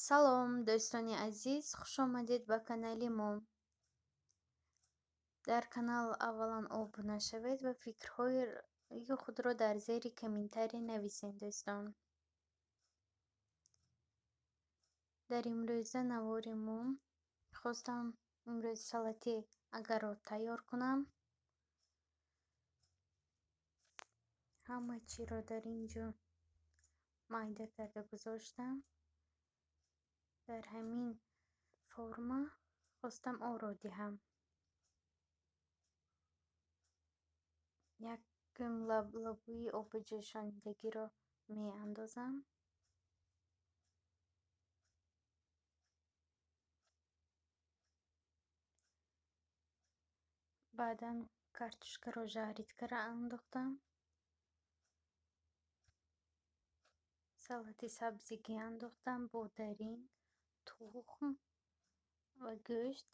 Салом, дӯстони азиз, хуш омадед ба канали мо. Дар канал аввалан обуна шавед ва фикрҳои худро дар зери комментария нависед, дӯстон. Дар имрӯза навори мо хостам имрӯз салати агарот тайёр кунам. Ҳама чиро дар ин ҷо майда карда гузоштам. Дар ҳамин форма хостам оро диҳам. Якум лаблабӯи оби ҷӯшонидагиро меандозам. Баъдан картошкаро жарить карда андохтам. Салати сабзигӣ андохтам, бодаринг, тухм ва гӯшт,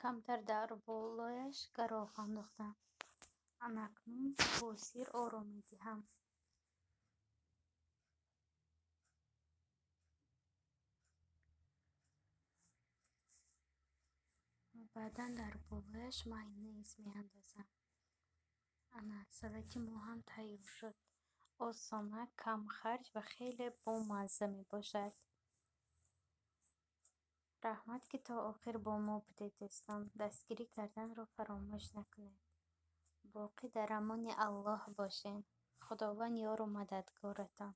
камтар дар болояш гароғ андохтам. Анакнун бо сир оро медиҳам. Баъдан дар болояш майонез меандозам. Ана салати мо ҳам тайёр шуд. Осона, камхарҷ ва хеле бомазза мебошад. Раҳмат, ки то охир бо мо будед, дӯстон. Дастгирӣ карданро фаромӯш накунед. Боқӣ дар амони Аллоҳ бошед. Худованд ёру мададгоратон.